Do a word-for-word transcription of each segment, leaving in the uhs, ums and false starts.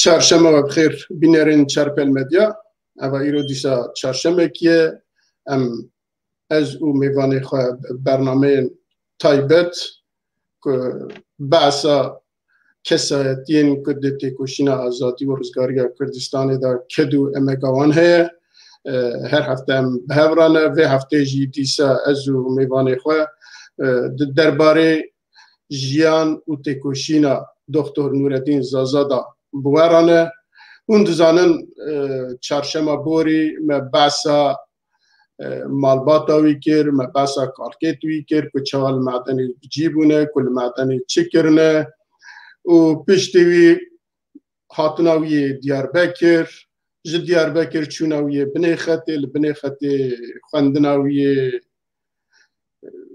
Çarşema we bi xêr bînerên Çarpel Medya. Eva îro dîsa çarşemekî ye. Em, ez û mêvanê xwe bernameyên taybet ku behsa kesayetiyên ku di têkoşîna azadî û rizgariya Kurdistanê de ked û emeka wan heye. E, her hefte em bi hev re ne. Vê heftê jî dîsa ez û mêvanê xwe, e, di derbarê jiyan û têkoşîna Doktor Nûredîn Zaza de bi we re ne. Hûn dizanin, e, çarşema borî me behsa, e, malbata wî kir, me behsa kalkêt wî kir ku çawa li medenê bi cî bûne, ku li medenê çi kirine û piştî wî hatina wî yê Diyarbekir, ji Diyarbekir çûna wî yê binê xetê, li binê xetê xwendina wî yê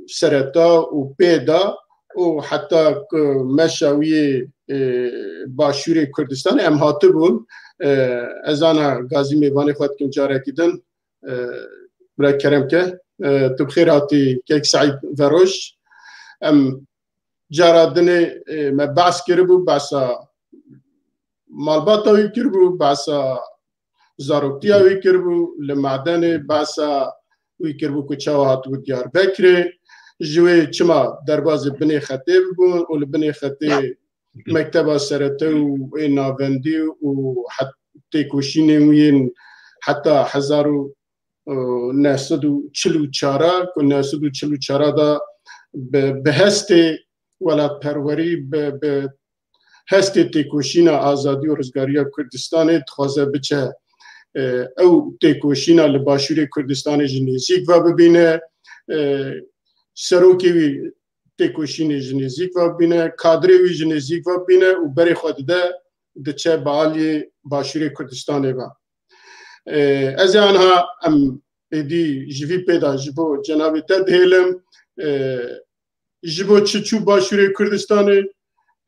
sereta û pê da û heta ku meşa wî yê, e, Başûrê Kurdistanê em hatibûn. E, ez ana gazî mêvanê xwe dikim carekî din. E, bira kerem ke. E, tu bi xêr hatî kek Seîd Veroj. Em cara dinê, e, me behs kiribû, behsa malbata wî kiribû, behsa zaroktiya wî kiribû, li medenê behsa wî kiribû ku çawa hatibû Diyarbekirê, ji wê çima derbazê binê xetê bibûn û li binê xetê mekteba serete û ê navendî û het-, têkoşînên wî yên heta hezar û neh sed û çil û çar, ku neh sed û çil û çar de bi, bi hestê welatperwerî, bi, bi hestê têkoşîna azadî û rizgariya Kurdistanê dixwaze biçe, e, ew têkoşîna li Başûrê Kurdistanê ji nêzîk ve bibîne, e, serokê wî têkoşînê ji nêzîk ve bibîne, kadrê wî ji nêzîk ve bibîne û berê xwe dide, diçe bi aliyê Başûrê Kurdistanê ve. E, ez ê anha em êdî ji vî pê de ji bo cenabê te dihêlim, e, ji bo çi çû Başûrê Kurdistanê,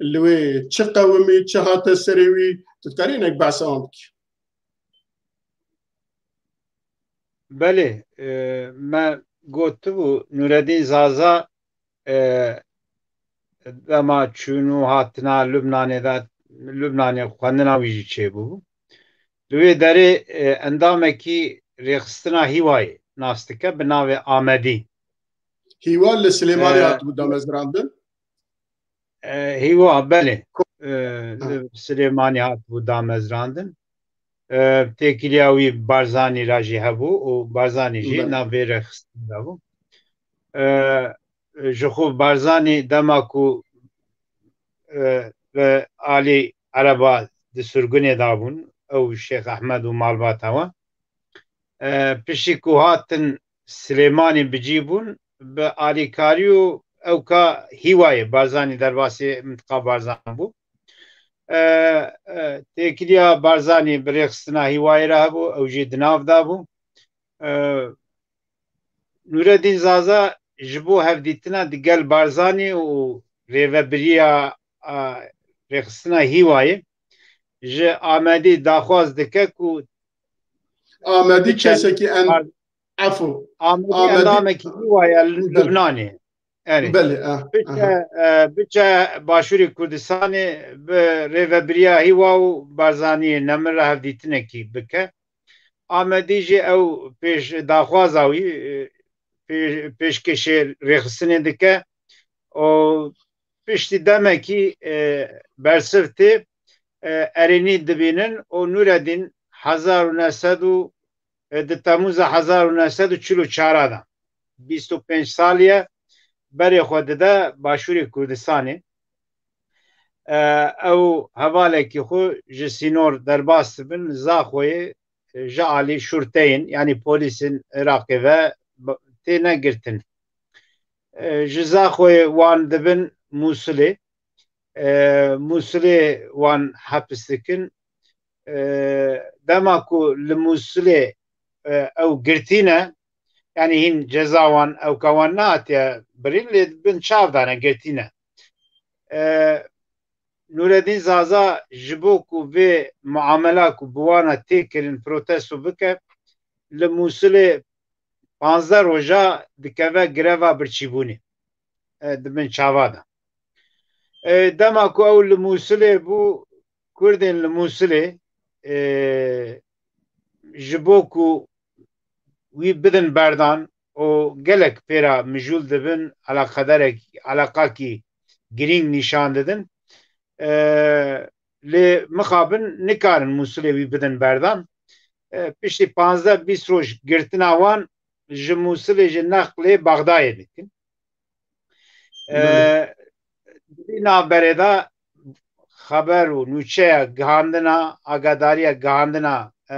li wê çi qewimî, çi hate serê wî, tu dikarî hinek behsa wan bikî? Belê, e, me gotibû Nûredîn Zaza, e, dema çûn û hatina Lubnanê de, Lubnanê xwendina wî jî çêbûbû. Li wê derê, e, endamekî Rêxistina Hîwayê nas dike bi navê Amedî. Hîwa li Silêmanê E, hatibû damezrandin. E, Hîwa, belê. E, li Silêmanî hatibû damezrandin. E, têkiliya wî Barzanî re jî hebû û Barzanî jî Belê. nav vê rêxistinê de bû. E, ji xwe Barzanî dema ku, e, li alî Ereba di sirgunê de bûn, ew Şêx Ehmed û malbata we. E, piştî ku hatin Silêmanî bi cî bûn, bi alîkarî û ewka Hîwayê, Barzanî derbasî mintiqa Barzan bû. E, e, têkiliya Barzanî bi rêxistina Hîwayê re hebû, ew jî di nav de bû. E, Nûredîn Zaza ji bo hevdîtina digel Barzanî û rêvebiriya, a, rêxistina Hîwayê ji Amedî daxwaz dike ku Amedî biçe kesekî en Bar- efû. Amedî Amedî- endamekî Hîwayê li Belê. Lubnanê. Erê. Belê, eh, Biçe, eh. e, biçe Başûrê Kurdistanê bi rêvebiriya Hîwa û Barzaniyê nemir re hevdîtinekî bike. Amedî jî ew pêş daxwaza wî, e, pê-, pêşkêşê rêxistinê dike û piştî demekî, e, bersiv tê, e, erênî dibînin û Nûredîn hezar û neh sed û, e, di Temûza hezar û neh sed û çil û çar de, bîst û pênc salî ye, berê xwe dide Başûrê Kurdistanê. E, ew hevalekî xwe ji sînor derbas dibin, Zaxoyê ji alî şurteyên, yanî polîsên Iraqê ve b-, têne girtin. E, ji Zaxoyê wan dibin Mûsilê. E, Mûsilê wan hepis dikin. E, dema ku li Mûsilê, e, ew girtî ne, yanî hîn ceza wan, ewka wan nehatiye birîn, lê bin çav dane, girtî ne. E, Nûredîn Zaza ji bo ku vê muamela ku bi wan re tê kirin protesto bike, li Mûsilê panzdeh roja dikeve greva birçîbûnê, e, di bin çava de. E, dema ku ew li Mûsilê bû, Kurdên li Mûsilê, e, ji bo ku wî bidin berdan û gelek pê re mijûl dibin, eleqederek, eleqakî girîng nîşan didin. E, lê mixabin nikarin Mûsilê wî bidin berdan. E, piştî panzdeh bîst roj girtina wan ji Mûsilê ji neqlê Bexdayê dikin. E, Belê. Di vî navberê de xeber û nûçeya gihandina, agadariya gihandina, e,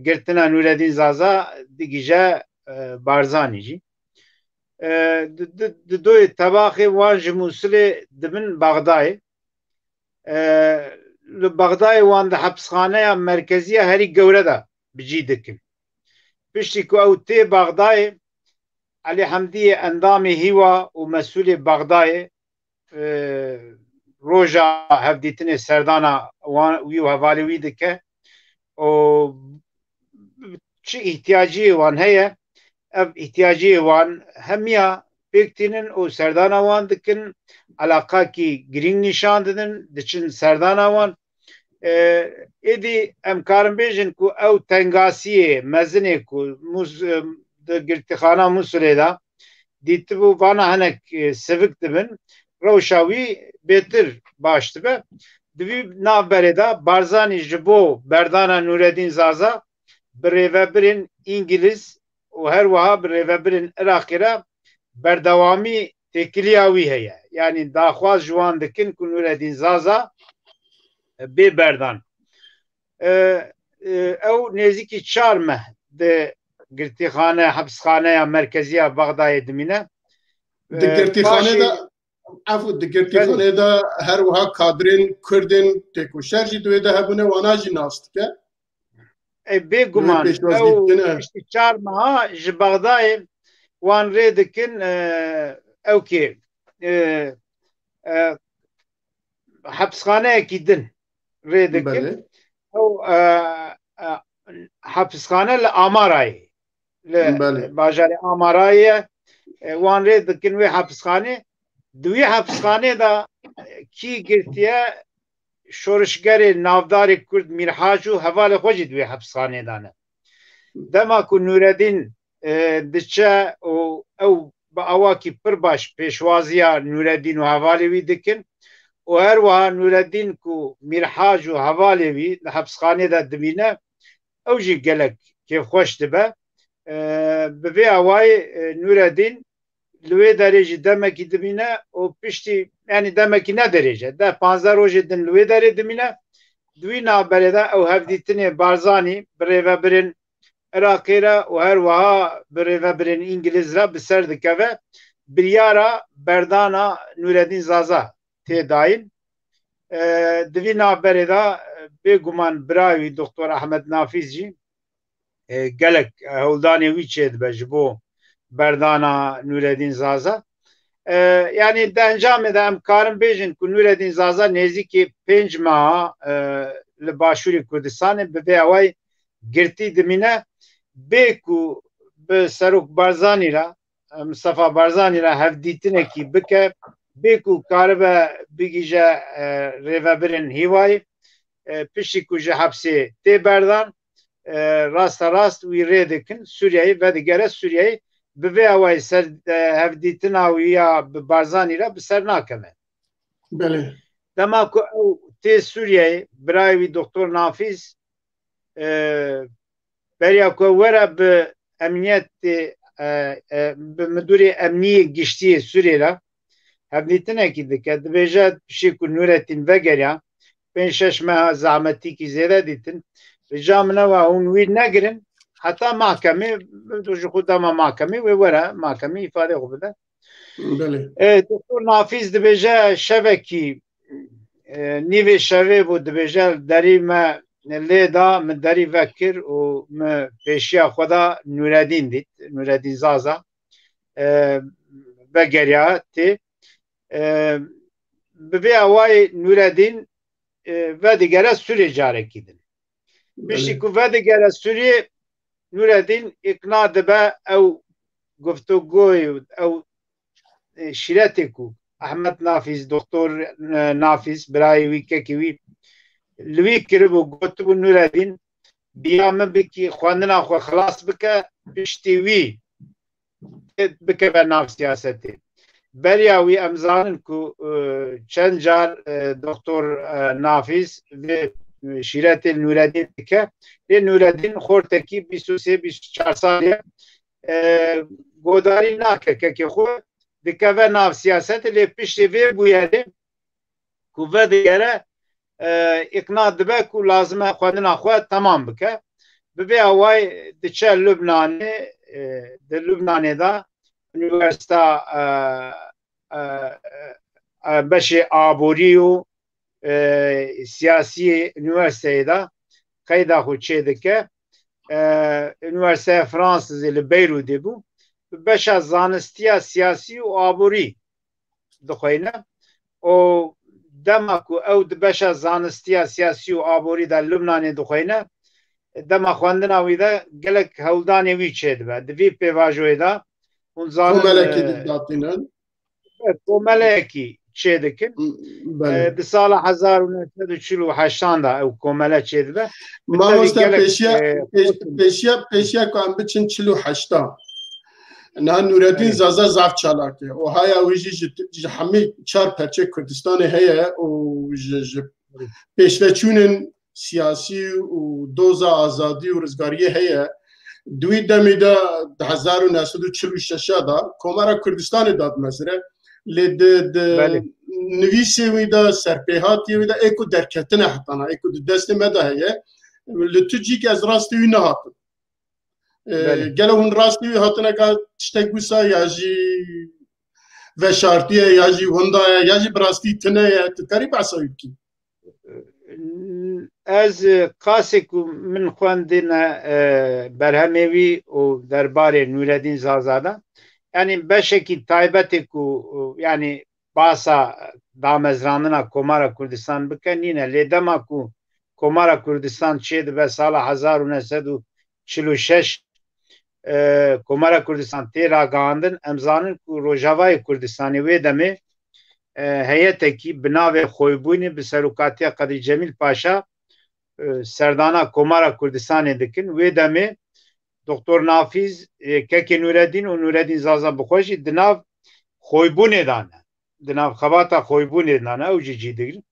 girtina Nûredîn Zaza digije, e, Barzanî jî. E, di, di, di doyê tebaxê wan ji Mûsilê dibin Bexdayê. E, li Bexdayê wan di hepisxaneya merkezî ya herî gewre de bi cî dikin. Piştî ku ew tê Bexdayê, Elî Hemdiyê endamê Hîwa û mesûlê Bexdayê, e, roja hevdîtinê serdana wan, wî û hevalê wî dike û çi îhtiyaciyê wan heye, ev îhtiyaciyê wan hemiya pêk tînin û serdana wan dikin, eleqakî girîng nîşan didin, diçin serdana wan. E, êdî em karin bêjin ku ew tengasiyê mezinê ku Mûs-, e, di girtîxana Mûsilê de dîtibû, vana hinek, e, sivik dibin, rewşa wî bêtir baş dibe. Di vî navberê de Barzanî ji bo berdana Nûredîn Zaza bi rêvebirên Îngiliz û her wiha bi rêvebirên Iraqê re berdewamî têkiliya wî heye. Yanî daxwaz ji wan dikin ku Nûredîn Zaza bê berdan. E, e, ew nêzîkî çar meh di girtîxane, hepisxaneya merkezî ya Bexdayê dimîne. Di E, girtîxanê paşê de, efû, di girtîxanê de her wiha kadrên Kurdên têkoşer jî di wê de hebûne, wana jî nas dike. E, bêguman, Wê pêşwazî ew dikin, e. Piştî çar meha ji Bexdayê wan rê dikin, e, ew kê, e, e, hepisxaneyekî din rê dikin. Belê. Ew, e, e, hepisxane li Amarayê, li Belê. bajarê Amarayê ye. E, wan rê dikin wê hepisxanê. Di wî hepisxanê de, e, kî girtiye, şorişgerê navdarê Kurd Mîrhac û hevalê xwe jî di wê hepisxanê de ne. Dema ku Nûredîn, e, diçe û ew bi awakî pir baş pêşwaziya Nûredîn û hevalê wî dikin û her wiha Nûredîn ku Mîrhac û hevalê wî li hepisxanê de dimîne, ew jî gelek kêfxweş dibe. E, bi vê awayî, e, Nûredîn li wê derê jî demekî dimîne û piştî, yanî demekî ne dirêj e, deh panzdeh rojê din li wê derê dimîne. Di wî navberê de ew hevdîtinê Barzanî bi rêvebirên Iraqê re û her wiha bi rêvebirên Îngiliz re bi ser dikeve. Biryara berdana Nûredîn Zaza tê dayîn. E, di vî navberê de, e, bêguman birayê wî Doktor Ehmed Nafîz jî, e, gelek hewldanê wî çêdibe ji bo berdana Nûredîn Zaza. E, yanî di encamê de em karin bêjin ku Nûredîn Zaza nêzîkî pênc meha, e, li Başûrê Kurdistanê bi vê awayî girtî dimîne, bê ku bi Serok Barzanî re, e, Mistefa Barzanî re hevdîtinekî bike, bê ku karibe bigihîje, e, rêvebirên Hîwayê, e, piştî ku ji hepsê tê berdan, e, rasterast wî rê dikin Sûriyeyê, vedigere Sûriyeyê, bi vê awayî ser, e, hevdîtina wî ya bi Barzanî re bi ser nakeve. Belê. Dema ku ew tê Sûriyeyê, birayê wî Doktor Nafîz, e, beriya ku were bi emniyetê, e, e, bi Midûrê Emniyê Giştî yê Sûriyê re hevdîtinekî dike. Dibêje piştî ku Nûretîn vegeriya, pênc şeş meha zehmetîkî zêde dîtin. Rica min ew e hûn wî negirin heta mahkemê, ji xwe dema mahkemê wê were mahkemê îfadê xwe bide. Belê. E, Doktor Nafîz dibêje şevekî, e, nîvê şevê bû, dibêje derî me lê da, min derî vekir û min pêşiya xwe da Nûredîn dît, Nûredîn Zaza, e, vegeriya tê. E, bi vê awayî Nûredîn, e, vedigere Sûriyê carekî din. Piştî Belê. ku vedigere Sûriyê, Nûredîn îqna dibe ew guftûgoyê û ew, e, şîretê ku Ehmed Nafîz, Doktor, e, Nafîz, birayê wî, kekê wî, li wî kiribû, gotibû, Nûredîn, bi ya min bikî, xwendina xwe xilas bike, piştî wî bikeve nav siyasetê. Beriya wî em zanin ku, e, çend car, e, Doktor, e, Nafîz vê, e, şîretê li Nûredîn dike. Lê Nûredîn xortekî bîst û sê bîst û çar salî ye. E, godarî nake kekê xwe, dikeve nav siyasetê, lê piştê vê bûyerê ku vedigere, e, îqna dibe ku lazim e xwendina xwe temam bike. Bi vê awayî diçe Lubnanê, e, di Lubnanê de unîversîta, e, e, e, beşê aborî û, e, siyasî unîversîteyê de qeyda xwe çêdike. E, Unîversîteya Fransizê li Beyrûdê bû. Bi beşa zanistiya siyasî û aborî dixweyne û dema ku ew di beşa zanistiya siyasî û aborî de Lubnanê dixweyne, dema xwendina wî de gelek hewldanê wî çêdibe. Di vî pêvajoyê de hûn zanin, Komelekî e, didatînin. Evet, komeleyekî çêdikin. Belê. E, di sala hezar û neh sed û çil û heştan de ew komele çêdibe. Bi tevî Mamoste gelek, pêşiya, e, pêş-, pêşiya, pêşiya ku em biçin çil û heştan. Niha Nûredîn Belê. Zaza zaf çalak e. Û haya wî jî ji, ji hemî çar perçê Kurdistanê heye û ji, ji pêşveçûnên siyasî û doza azadî û rizgariyê heye. Di wî demê de di hezar û neh sed û çil û şeş de Komara Kurdistanê dadmezire. Lê di, di Belê. nivîsê wî de, serpêhatiyê wî de ê ku derketine hetana, ê ku di destê me de heye, li tu cîk ez rastî wî nehatim. E, Belê. Gelo hûn rastî wî hatine ka tiştek wisa ya jî veşartiye, ya jî winda ye, ya jî bi rastî tune ye, tu karî behsa wî bikî? Ez, e, qasê ku min xwendine, e, berhemê wî û derbarê Nûredîn Zaza de, yanî beşekî taybetê ku, e, yanî basa damezrandina Komara Kurdistan bike nîne. Lê dema ku Komara Kurdistan çêdibe sala hezar û neh sed û çil û şeş, e, Komara Kurdistan tê ragihandin, em zanin ku Rojavayê Kurdistanê wê demê, e, heyetekî bi navê Xoybûnê bi serokatiya Qedrî Cemîl Paşa, e, serdana Komara Kurdistanê dikin. Wê demê Doktor Nafîz, e, kekê Nûredîn û Nûredîn Zaza bi xwe jî di nav Xoybûnê de ne. Di nav xebata Xoybûnê de ne, ew jî cî digirin.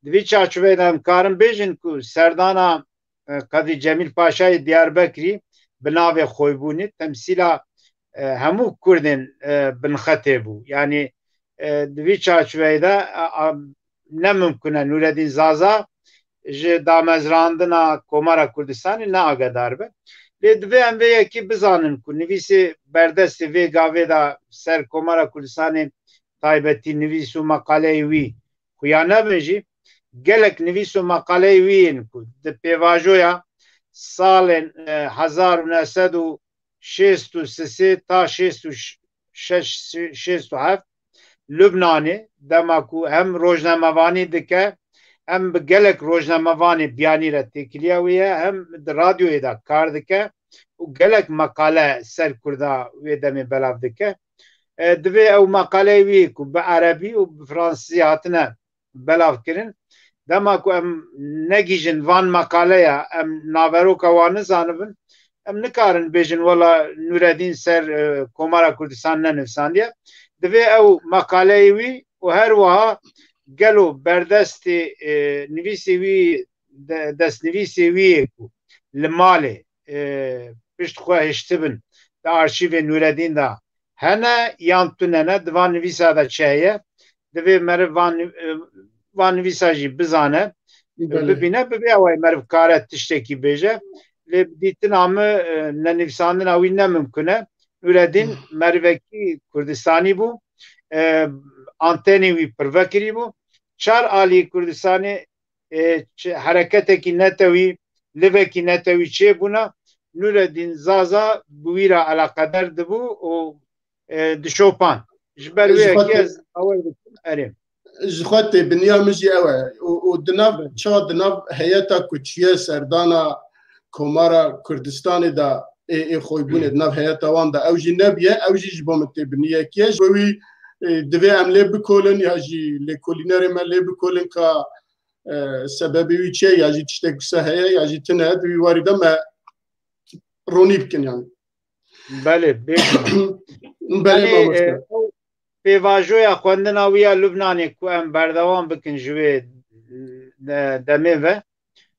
Di vî çarçoveyê de em karin bêjin ku serdana, e, Qedrî Cemîl Paşayê Diyarbekirî bi navê Xoybûnê temsîla, e, hemû Kurdên, e, binxetê bû. Yanî, e, di vî çarçoveyê de, a, a, ne mimkun e Nûredîn Zaza ji damezrandina Komara Kurdistanê ne agedar be. Lê divê em vê yekê bizanin ku nivîsê berdestê vê gavê de ser Komara Kurdistanê taybetî nivîs û meqaleyê wî xuya nebin jî, gelek nivîs û meqaleyê wî yên ku di pêvajoya salên, e, hezar û neh sed û şêst û sê ta şêst û şeş, şêst û heft Lubnanê, dema ku hem rojnamevanî dike, hem bi gelek rojnamevanê biyanî re têkiliya wî ye, hem di radyoyê de kar dike û gelek meqale ser Kurda wê demê belav dike. E, divê ew meqaleyê wî ku bi erebî û bi fransizî hatine belav kirin, dema ku em negihîjin van meqaleya, em naveroka wan nizanibin, em nikarin bêjin wela Nûredîn ser, e, Komara Kurdistan nenivîsandiye. Divê ew meqaleyê wî û her wiha gelo berdestê, e, nivîsê wî, de-, destnivîsê wî yê ku li malê, e, pişt xwe hiştibin di arşîvê Nûredîn de hene yan tune ne, di van nivîsa de çi heye, divê meriv van, e, van nivîsa jî bizane, Belê. bibîne, bi vê awayî meriv kare tiştekî bêje. Lê bi dîtina min, e, nenivîsandina wî ne mimkun e. Nûredîn Hmm. merivekî Kurdistanî bû, e, antenê wî pirve kirî bû. Çar alî Kurdistanê, e, çi-, hereketekî netewî, livekî netewî çêbûna, Nûredîn Zaza bi wî re eleqeder dibû û, e, dişopan. Ji ber Ji wê xwe yekê tê- ez awar dikim, erê. Ji xwe tê biniya min jî ew e. Û, û di nav, Evet. ça di nav heyeta ku çûye serdana Komara Kurdistanê de ê, ê Xoybûnê, Hmm. di nav heyeta wan de ew jî nebiye, ew jî ji bo min tê biniyekî ye. Ji bo wî, e, divê em lê bikolin ya jî lêkolînerê me lê bikolin ka e, sebebê wî çi ye, ya jî tiştek wisa heye, ya jî tune, di wî warî de me ronî bikin yani. Belê, bêguman. Belê, yani, mamoste. E, pêvajoya xwendina wî ya Lubnanê ku em berdewam bikin ji wê, e, demê ve.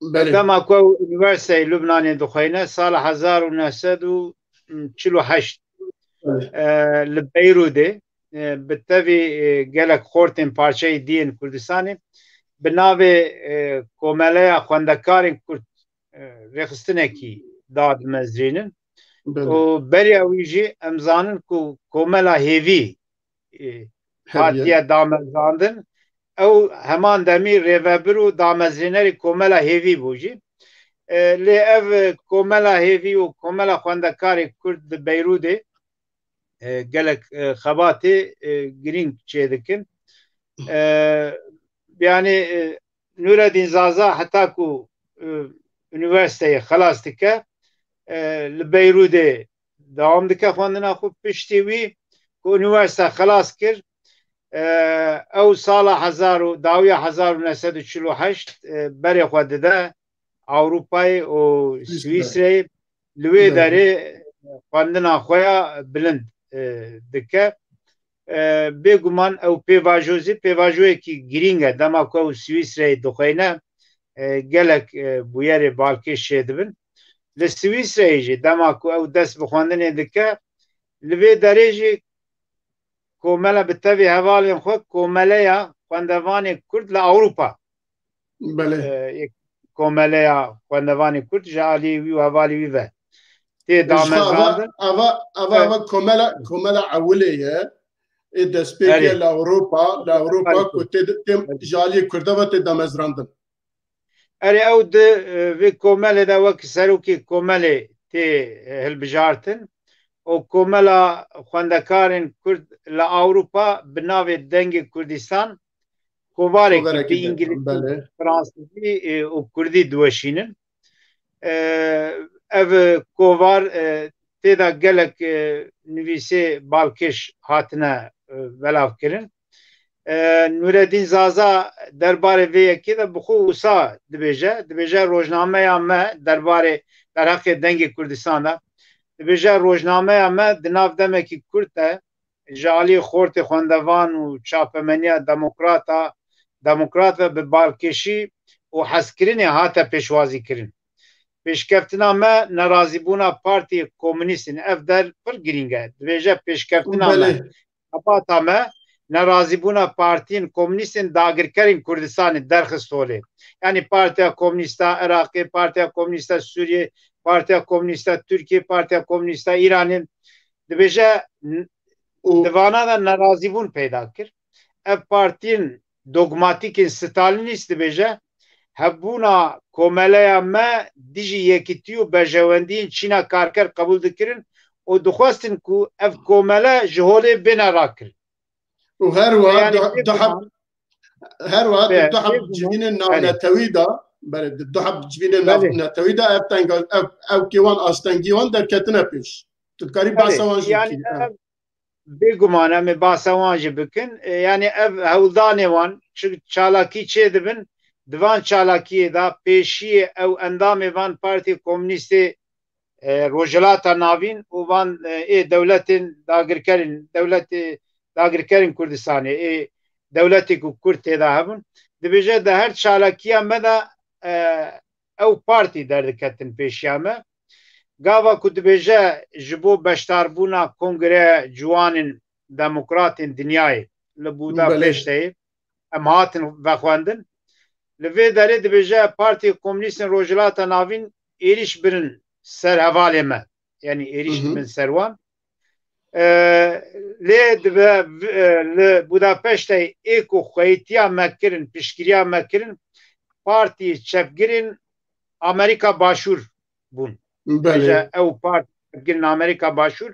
Belê. Dema ku ew unîverseyê Lubnanê dixweyne, sala hezar û neh sed û çil û heşt, Belê. e, li Beyrûdê, e, bi tevî, e, gelek xortên parçeyê diyên Kurdistanê bi navê, e, Komeleya Xwendekarên Kurd, e, rêxistinekî dadimezrînin. Belê. Û beriya wî jî em zanin ku Komela Hêvî, e, Hêvî. hatiye damezrandin. Ew heman demî rêvebir û damezrênerê Komela Hêvî bû jî. E, lê ev, e, Komela Hêvî û Komela Xwendekarê Kurd di Beyrûdê, e, gelek, e, xebatê, e, girîng çêdikin. E, yani, e, Nureddin Zaza heta ku, e, unîversîteyê xelas dike, e, li Beyrûdê dewam dike xwendina xwe. Piştî wî ku unîversîte xelas kir, e, ew sala hezar û, dawiya hezar û neh sed û çil û heşt, e, berê xwe dide Ewropayê û Swîsreyê. Swîsreyê. Li wê Belê. derê xwendina xwe ya bilind, e, dike. E, bêguman ew pêvajo zî pêvajoyekî girîng e. Dema ku ew Swîsreyê dixweyne, e, gelek, e, bûyerê balkêş çêdibin. Li Swîsreyê jî dema ku ew dest bi xwendinê dike, li vê derê jî komela bi tevî hevalên xwe, Komeleya Xwendevanê Kurd li Ewropa. Belê. E, yek-, Komeleya Xwendevanê Kurd ji aliyê wî û hevalê wî ve tê Ji xwe ava, damezrandin. ava, ava, Evet. ava komela, komela ewilê ye. Ê destpêkê Erê. li Ewropa, li Ewropa Erê. ku tê, tê, Erê. ji aliyê Kurda ve tê damezrandin. Erê, ew di, e, vê komelê de wek serokê komelê tê, e, hilbijartin û Komela Xwendekarên Kurd li Ewropa bi navê Dengê Kurdistan kovarekî Kovarekî bi de, îngilîzî, belê. fransizî, e, û kurdî diweşînin. E, ev kovar, e, tê de gelek, e, nivîsê balkêş hatine, e, belavkirin. E, Nureddin Zaza derbarê vê yekê de bi xwe wisa dibêje. Dibêje rojnameya me derbarê derheqê Dengê Kurdistan de. Dibêje rojnameya me di nav demekî kurt de ji alî xortê xwendevan û çapemeniya demokrata, demokrat ve bi balkêşî û hezkirinê hate pêşwazî kirin. Pêşkeftina me nerazîbûna Partiyê Komûnîst in. Ev der pir girîng e. Dibêje pêşkeftina me, Belê. xebata me, nerazîbûna partiyên komûnîst in dagirkerên Kurdistanê derxist holê. Yanî Partiya Komûnîst a Iraqê, Partiya Komûnîst a Sûriyê, Partiya Komûnîst a Tirkiyê, Partiya Komûnîst a Îranê. Dibêje n-, Û di vana de nerazîbûn peyda kir. Ev partiyên dogmatîk ên Stalînîst, dibêje, hebûna komeleya me dijî yekîtî û berjewendiyên Çîna karker qebûl dikirin û dixwestin ku ev komele ji holê bêne rakirin. Û her wiha Yani du, bêguman, duheb, her wiha di be, duheb bêguman, civînên belê. navnetewî de, belê, di duheb civînên Belê. navnetewî de ev tenga, ev, ev kêwan astengî wan derketine pêş. Tu dikarî Belê. bahsa wan jî Yani bikî. ev, bêguman em ê bahsa wan jî bikin. E, yani ev hewldanê wan çi çalakî çêdibin, di van çalakiyê de pêşiyê ew endamê van Partiyê Komûnîstê, e, Rojhilata Navîn û van, e, ê dewletên dagirkerên, dewletê dagirkerên Kurdistanê, ê dewletê ku Kurd tê de hebûn, dibêje di her çalakiya me de, e, ew partî derdiketin pêşiya me. Gava ku dibêje ji bo beşdarbûna Kongreya Ciwanên Demokratên Dinyayê li Belê. Budapeşteyê em hatin vexwendin. Li vê derê dibêje Partiyê Komûnîstên Rojhilata Navîn êrîş birin ser hevalê me. Yanî êrîş Hı hı. dibin ser wan. E, lê dibe, e, li Budapeştê ê ku xweyîtiya me kirin, piştgiriya me kirin, partiyê çepgirên Amerîka Başûr bûn. Belê. Bêje ew partî çepgirên Amerîka Başûr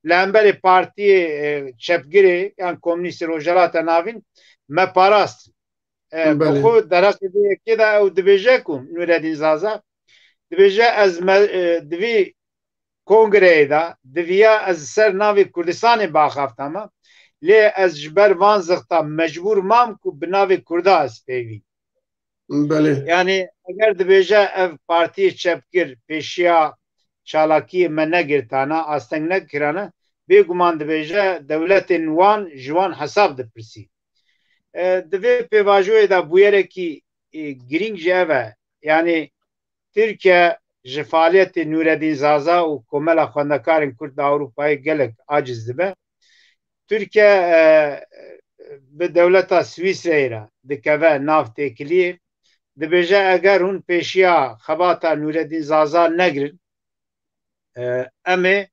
li hemberê partiyê, e, çepgirê yan komûnîstê Rojhilata Navîn me parast. E, bi Belê. xwe derheqê vê yekê de ew dibêje ku Nureddin Zaza dibêje ez me, e, di vî kongreyê de diviya ez ser navê Kurdistanê biaxafta me. Lê ez ji ber van zixta mecbûr mam ku bi navê Kurda ez peyvî. Belê. Yani eger dibêje ev partiyê çepgir pêşiya çalakiyê me negirtana, asteng nekirana, bêguman dibêje dewletên wan ji wan hesab dipirsî. E, di vê pêvajoyê de bûyerekî, e, girîng jî ev e. Yani Tirkiye ji faaliyetê Nûreddîn Zaza û Komela Xwendekarên Kurd di Ewropayê gelek aciz dibe. Tirkiye, e, bi dewleta Swîsreyê re dikeve nav têkiliyê. Dibêje eger hûn pêşiya xebata Nûreddîn Zaza negirin, e, em ê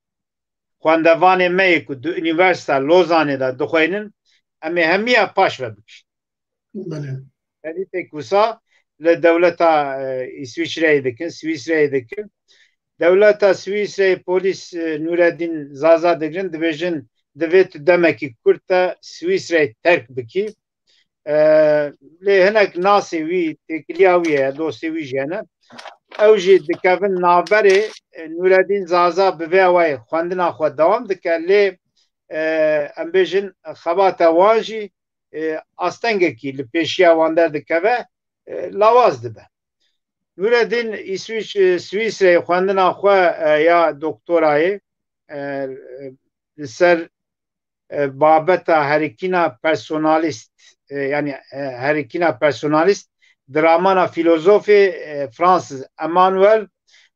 xwendevanê me yê ku di Unîversîteya Lozanê de dixweynin, em ê hemiya paş ve bikişin. Belê. Herî pêk wisa li dewleta, e, Îswîçreyê dikin, Swîsreyê dikin. Dewleta Swîsreyê polîs, e, Nûreddîn Zaza digirin, dibêjin, divê tu demekî kurt te Swîsreyê terk bikî. E, lê hinek nasê wî, têkiliya wî heye, dostê wî jî hene. Ew jî dikevin navberê, e, Nûreddîn Zaza bi vê awayê xwendina xwe dewam dike, lê, e, em bêjin xebata wan jî, e, astengekî li pêşiya wan derdikeve, e, lawaz dibe. Nûreddîn Îswîç-, e, Swîsreyê xwendina xwe, e, ya doktorayê, e, e, li ser, e, babeta herikîna personalîst, e, yani, e, herikîna personalîst di ramana filozofê, e, Fransız Emmanuel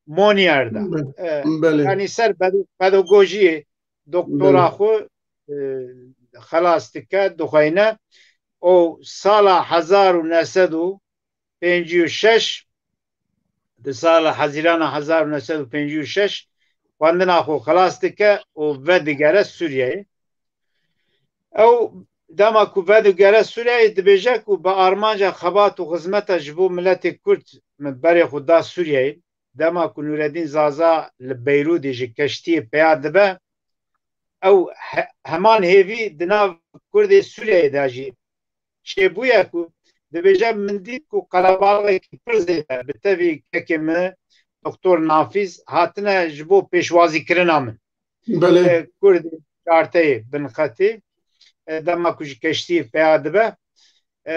Monnier de. Be-, E, belê. Yani ser pedo-, pedagojiyê doktora Belê. xwe, e, xelas dike, dixweyne. Û sala hezar û neh sed û pêncî û şeş, di sala Hezîrana hezar û neh sed û pêncî û şeş xwendina xwe xilas dike û vedigere Sûriyeyê. Ew dema ku vedigere Sûriyeyê, dibêje ku bi armanca xebat û xizmeta ji bo miletê Kurd min berê xwe da Sûriyeyê. Dema ku Nûreddîn Zaza li Beyrûdê ji keştiyê peya dibe, ew he-, heman hêvî di nav Kurdê Sûriyeyê de jî çêbûye ku dibêje, min dît ku qelebalixekî pir zêde bi tevî kekê min, Doktor Nafîz, hatine ji bo pêşwazîkirina min. Belê. E, Kurdê Çarteyê Binxetê, e, dema ku ji keştiyê peya dibe. E,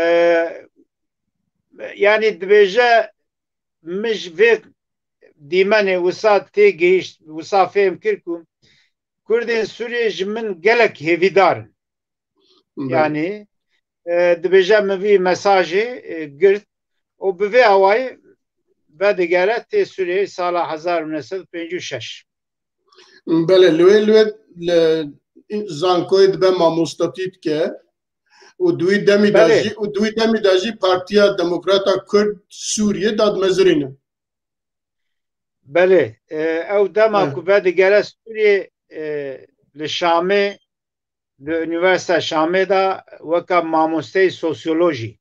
yani dibêje, min ji vê dîmenê wisa têgihîşt, wisa fêm kir ku Kurdên Sûriyê ji min gelek hêvîdar in. Belê. Yani, e, dibêje min vî mesajê, e, girt û bi vê awayî vedigere tê Sûriyeyê sala hezar û neh sed û pêncî û şeş. Belê, li wê, li wê, li zankoyê dibe mamostatî dike û di wî demî de Belê. jî, û di wî demî de jî Partiya Demokrata Kurd Sûriyê dadmezirîne. Belê, e, ew dema Eh. ku vedigere Sûriyê, e, li Şamê, li Unîversîteya Şamê de weka mamosteyê sosyolojî,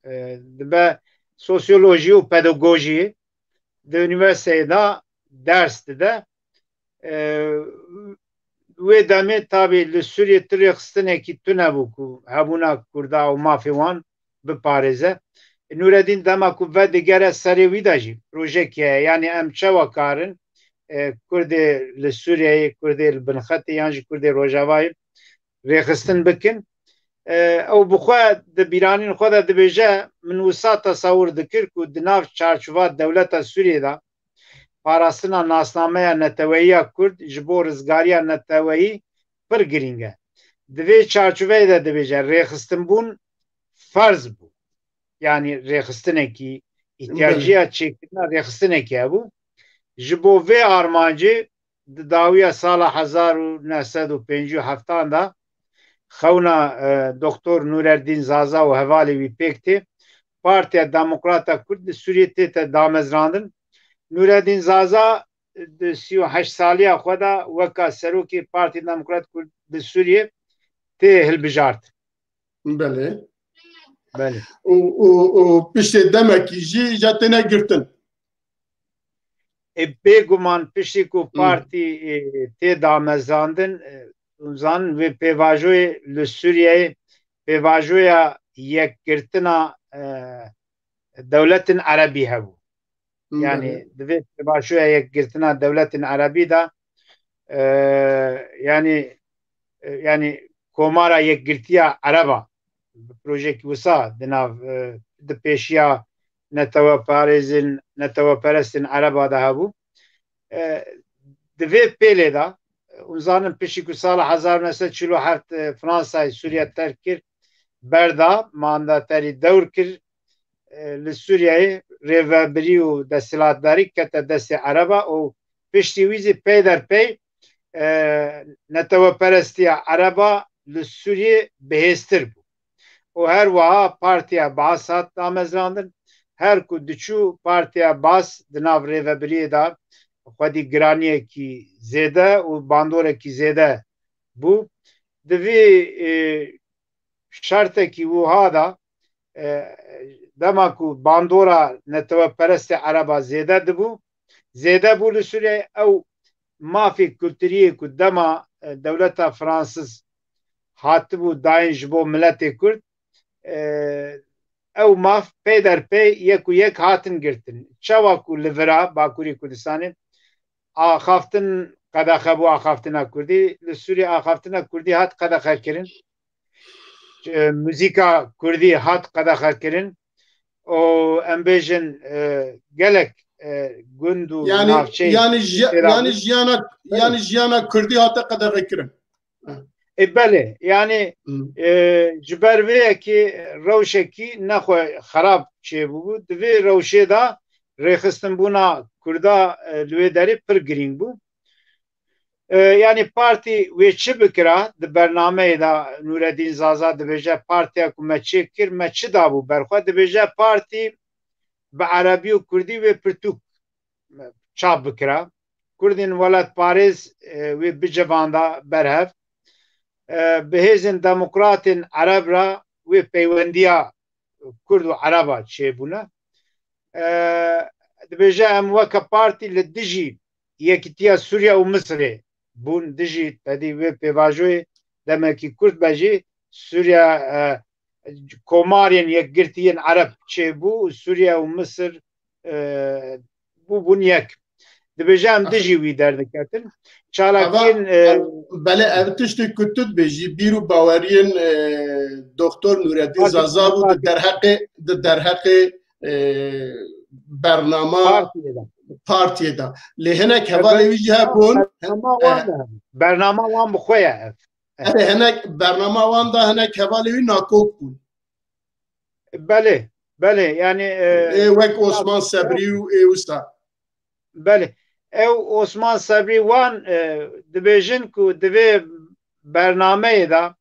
e, dibe sosyolojî û pedagojî di unîversîteyê de ders dide. E, wê demê tabî li Sûriyê tu rêxistinekî tune bû ku hebûna Kurda û mafê wan biparêze. Nûreddîn dema ku vedigere serê wî de jî projek heye. Yanî em çawa karin, e, Kurdê li Sûriyeyê, Kurdê li Binxetê yan jî Kurdê Rojavayê rêxistin bikin. E, ew bi xwe di bîranîn xwe de dibêje, min wisa tesewir dikir ku di nav çarçova dewleta Sûriyê de parastina nasnameya neteweyiya Kurd ji bo rizgariya neteweyî pir girîng e. Di vê çarçoveyê de dibêje, rêxistinbûn ferz bû. Yanî rêxistinekî, îhtiyacîya Belê. çêkirina rêxistinekî hebû. Ji bo vê armancê di dawiya sala hezar û neh sed û pêncî û heftan de xewna, e, Doktor Nûreddîn Zaza û hevalê wî pêk tê. Partiya Demokrata Kurd li Sûriyê tête damezrandin. Nûreddîn Zaza di sî û heşt saliya xwe de weka serokê Partiya Demokrat Kurd li Sûriyê tê hilbijartin. Belê. Belê. Û, û, û piştê demekî jî ja têne girtin. E, bêguman piştî ku Hmm. partî, e, tê damezrandin, e, zanin vê pêvajoyê li Sûriyeyê pêvajoya yekgirtina, e, dewletin erebî hebû. Hmm, Yani belê. di vê pêvajoya yekgirtina dewletin erebî de, e, yani, e, yani Komara Yekgirtiya Ereba bi projeyekî wisa di nav, e, di pêşiya neteweparêzên, neteweperestên Ereba de hebû. E, di vê pêlê de, hûn zanin piştî ku sala hezar û neh sed çil û heft, e, Fransayê Sûriye terk kir, berda, mandaterî dewr kir, e, li Sûriyeyê rêvebirî û desthilatdarî kete destê Ereba û piştî wî jî peyderpey, e, neteweperestiya Ereba li Sûriyê bihêztir bû. Û her wiha Partiya Baas hat damezrandin. Her ku diçû Partiya Baas di nav rêvebiriyê de xwedî giraniyekî zêde û bandorekî zêde bû. Di vî, e, şertekî wiha de, e, dema ku bandora neteweperestê Ereba zêde dibû, zêde bû li Sûriyeyê ew mafê kulturiyê ku dema, e, dewleta Fransiz hatibû dayîn ji bo miletê Kurd, e, ew maf peyderpey yek û yek hatin girtin. Çawa ku li vira Bakurê Kurdistanê axaftin qedexe bû, axaftina Kurdî, li Sûriyê axaftina Kurdî hat qedexekirin. E, muzîka Kurdî hat qedexekirin û em bêjin, e, gelek, e, gund û yanî, navçeyên yanî, ji, yanî jiyana, yanî jiyana Kurdî hate qedexekirin. E, belê, yanî, e, ji ber vê yekê rewşekî nexwe xerab çêbûbû. Di vê rewşê de rêxistinbûna Kurda, e, li wê derê pir girîng bû. E, yanî partî wê çi bikira di bernameyê de Nûredîn Zaza dibêje, partiya ku me çêkir, me çi dabû berxwe? Dibêje partî bi erebî û kurdî wê pirtûk çap bikira. Kurdên welatparêz, e, wê bicivanda berhev. E, bi hêzên demokratên ereb re wê peywendiya Kurd û Ereba çêbûne. E, dibêje em weke partî li dijî yekîtiya Sûriye û Misirê bûn, dijî tedî wê pêvajoyê demekî kurt be jî Sûriye, e, komarên yekgirtî yên Ereb çêbû û Sûriye û Misir, e, bûbûn yek. Dibêje em dijî wî derdiketin. Çalakiyên, e, belê, ev tiştê ku tu dibêjî, bîr û baweriyên, e, Doktor Nûreddîn Zaza bû di derheqê, di derheqê, e, bernama partiyê de. Lê hinek hevalê wî jî hebûn. Bernama wan de hebû. Bernama wan bi xwe ye ev. Erê, hinek bernama wan de hinek hevalê wî nakok bûn. Belê, belê, yanî, e, ê wek Osman Sebrî û ê wisa. Belê. Ew Osman Sebrî wan, e, dibêjin ku di vê bernameyê de,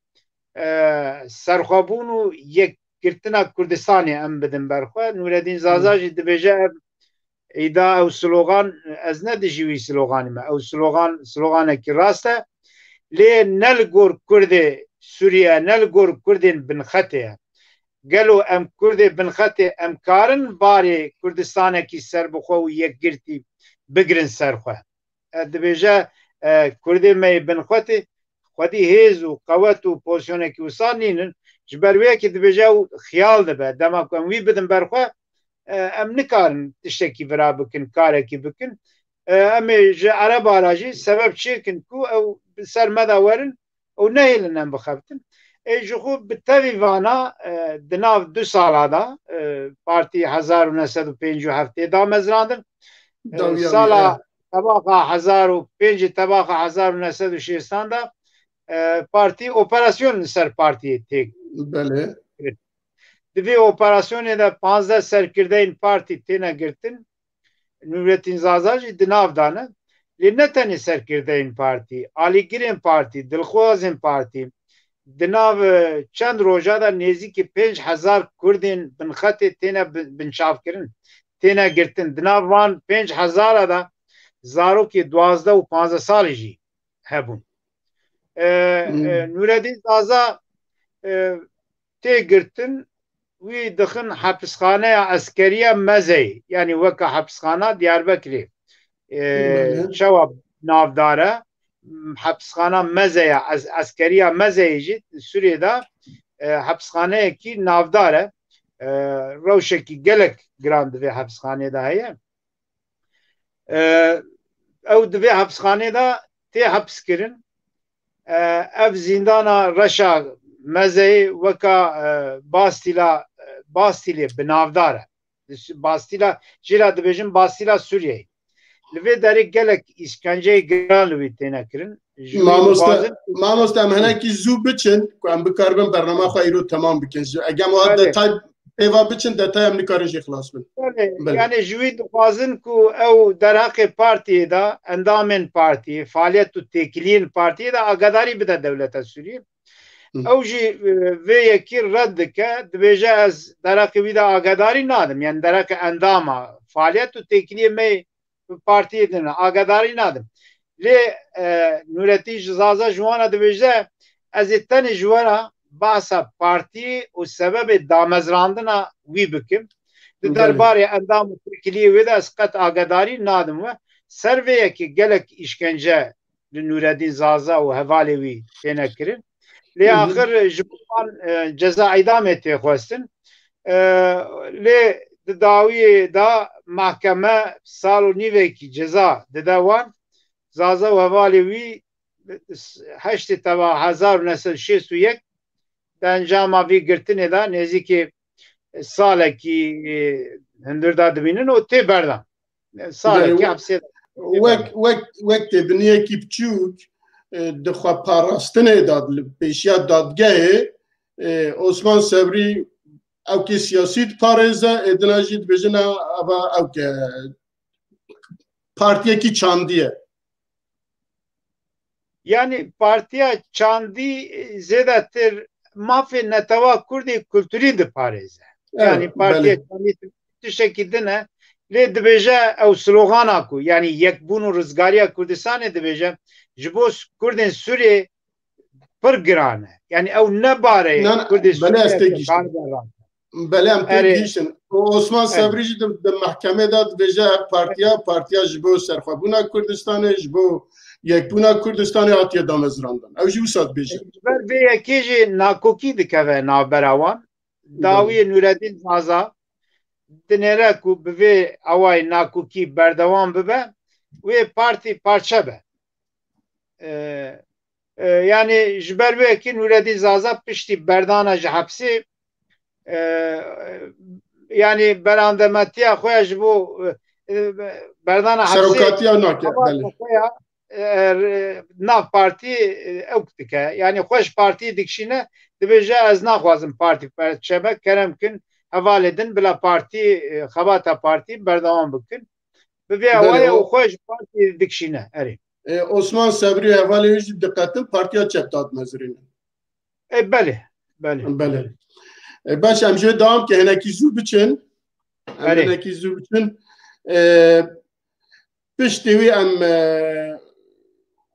e, serxwebûn û yekgirtina Kurdistanê em bidin berxwe. Nûredîn Zaza jî dibêje ev îda, ew slogan, ez ne dijî wî sloganî me. Ew slogan, sloganekî rast e. Lê ne li gor Kurdê Sûriye, ne li gor Kurdên binxetê ye. Gelo em Kurdê binxetê em karin barê Kurdistanekî serbixwe û yekgirtî bigirin ser xwe? E, dibêje, e, Kurdê me yê binxetê xwedî hêz û qewet û pozisyonekî wisa nînin. Ji ber wê yekê dibêje ew xiyal dibe. Dema ku em wî bidin ber xwe, e, em nikarin tiştekî vira bikin, karekî bikin. E, em ê ji Ereba re jî sebeb çêkin ku ew bi ser me de werin û nehêlin em bixebitin. Ê ji xwe bi tevî vana, e, di nav du sala de, e, partî hezar û neh sed û pêncî û heftê damezrandin. E, Dawiya wî, sala e. Tebaxa hezar û pêncî, tebaxa hezar û neh sed û şêstan de, e, partî operasyon li ser partiyê tê. Belê. Di vê operasyonê de panzdeh serkirdeyên partî têne girtin. Nûretîn Zaza jî di nav de ne. Lê ne tenê serkirdeyên partî, alîgirên partî, dilxwazên partî, di nav, e, çend roja de nêzîkî pênc hezar Kurdên binxetê têne bin-, binçavkirin, têne girtin. Di nav van pênc hezara de zarokê duwazdeh û panzdeh salî jî hebûn. E, e, Hmm. Nûredîn Zaza, e, tê girtin, wî dixin hepisxaneya eskeriya Mezeyê, yanî weke hepisxana Diyarbekirê, e, Belê. Çawa navdar e, hepisxana Mezeya, es-, eskeriya Mezeyê jî Sûriyê de, e, hepisxaneyekî navdar e. E, rewşekî gelek giran di vê hepisxanê de heye. E, ew di vê hepisxanê de tê hepiskirin. E, ev zîndana reşa Mezeyê weka, e, Bastîla, e, Bastîlê bi navdar e. Bastîla, jê re dibêjin Bastîla Sûriyeyê. Li vê derê gelek îşkenceyê giran li wî têne kirin. Ji wî Mamoste, dixwazin mamoste, em hinekî zû biçin ku em bikaribin bernama xwe îro temam bikin. Ji, eger em wa Belê. detay pêva biçin, detay em nikarin jê xilas bin. Belê, Belê. yani ji wî dixwazin ku ew derheqê partiyê de, endamên partiyê, faaliyet û têkiliyên partiyê de agadarî bide dewleta Sûriyê. Hı. Ew jî, e, vê yekî red dike, dibêje ez derheqê wî de agadarî nadim. Yani derheqê endama, faaliyet û têkiliyê me bi partiyê din agadarî nadim. Lê, e, Nûretîn ji Zaza ji wan re dibêje, ez ê tenê ji we re behsa partiyê û sebebê damezrandina wî bikim. Di Belê. derbarê endam û têkiliyê wê de ez qet agadarî nadim we. Ser vê yekê gelek îşkence li Nûredîn Zaza û hevalê wî têne kirin. Lê Hı hı. axir ji bo wan, e, ceza îdamê tê xwestin. E, lê di dawiyê de mahkeme sal û nîvekî ceza dide wan. Zaza û hevalê wî heştê teva hezar û neh sed û şêst û yek di encama vî girtinê de nêzîkî salekî, e, hundir de dimînin û tê berdan. Salekî Yani, hepsê de. wek, wek, wek têbiniyekî biçûk, e, di xwe parastinê de li pêşiya dadgehê, e, Osman Sebrî ewkê siyasî diparêze, êdina jî dibêjin eva ewke partiyekî çandî ye. Yani partiya çandî, e, zêdetir mafê netewa kurdê kulturî diparêze. Evet, Yani partiya belê. çandî tiştekî din e. Lê dibêje ew slogana ku, yani yekbûn û rizgariya Kurdistanê dibêje, ji bo s-, Kurdên Sûriyê pir giran e. Yani ew ne bare Na, na, Kurdê belê, ez Sûriyê tê ke gihîştim. kar berran. Belê, em tê Erê. gihîştin. Û Osman Erê. Sebrî jî di, di mehkemê de dibêje ev partiya, partiya ji bo serxwebûna Kurdistanê, ji bo yekbûna Kurdistanê hatiye damezrandin. Ew jî wisa dibêje. Ji ber vê yekê jî nakokî dikeve navbera wan. Dawiyê Nûredîn Zaza dinêre ku bi vê awayî nakokî berdewam bibe, wê partî parçe be. E, e, yani ji ber wê yekê Nûredîn Zaza piştî berdana ji hepsê, e, yani berandemetiya xwe ya ji bo, e, e, berdana hepsê Serokatiya nake, xebata belê. xwe ya, e, nav partî, e, ewk dike. Yani xwe ji partî dikişîne, dibêje ez naxwazim partî parçe be, kerem kin hevalê din bila partî, e, xebata partî berdewam bikin. Bi vê Belê, awayê o û xwe ji partî dikişîne. Erê. E, Osman Sebrî û hevalê wî jî diqetin partiya çep dadmezirînin. E, belê, belê. Belê. E, baş, em jê dawam ke hinekî zû biçin. Em Belê. hinekî zû biçin. E, piştî wî em, e,